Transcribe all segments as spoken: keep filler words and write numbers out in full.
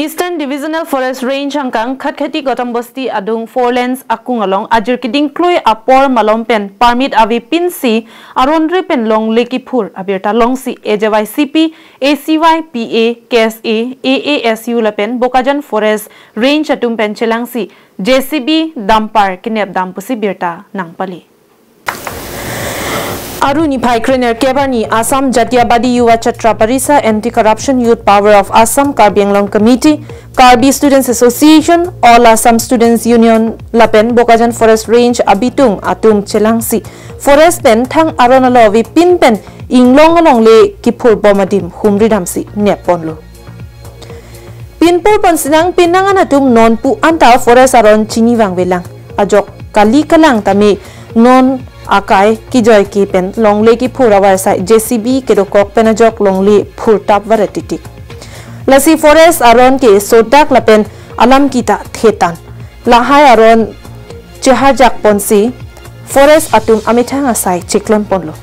Eastern Divisional Forest Range angkang Khatkhati Gautam Bosti adung four lanes akung along ajir keding klui apor malom pen permit ave pinsi aron ri pen longle kiphur abirta longsi A J Y C P, A C Y P A, K S A, A A S U lapen Bokajan Forest Range atum pen chelangsi J C B dumper kenep dam pusi birta nangpali. Aru niphai krenerkep arni Assam Jatiyabadi Yuva Chhatra Parishad, Anti Corruption Youth Power of Assam, Karbi Anglong Committee, Karbi Students Association, All Assam Students Union lapen Bokajan Forest Range abitung atum chelangsi forest pen thang aron alo ave pin pen inglong alongle kiphur bom adim humri damsi nep ponlo. Pinpur ponsinang pinang an atum nonpu anta forest aron chini vangvelang. Ajok kali kalang tame non akai kijoike pen longle kiphur avarsai J C B kedokok pen ajok longle phurtap varet titik. Lasi forest aron ke sodak lapen alam kita thetan. Lahai aron chehajak ponsi forest atum amethang asai chiklon ponlo.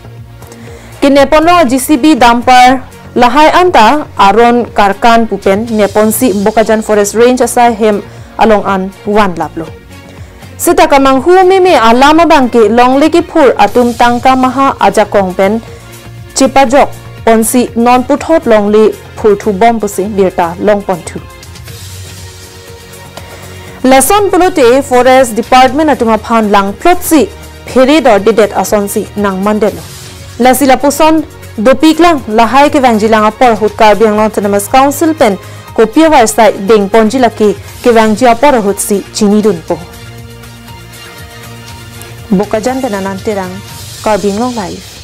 Kene ponlo J C B dumper lahai anta aron karkan pupen ne ponsi Bokajan Forest Range asai hem along an van laplo. Seta kamanghu meme alam abang ke longle kiphur atum tangka maha ajakong pen chepajok ponsi non puthot longle phurthu bom pusi birta long ponthu. Lason pulote Forest Department atum aphan langplotsi phere dor didet asonsi nangmandetlo. Lasi lapuson dopiklang lahai kevangjilang apor ahut Karbi Anglong Autonomous Council pen kopi avarsai dengponji lake kevangji apor ahutsi chinidunpo. Bokajan pen Anand Terang, Karbi Anglong Live.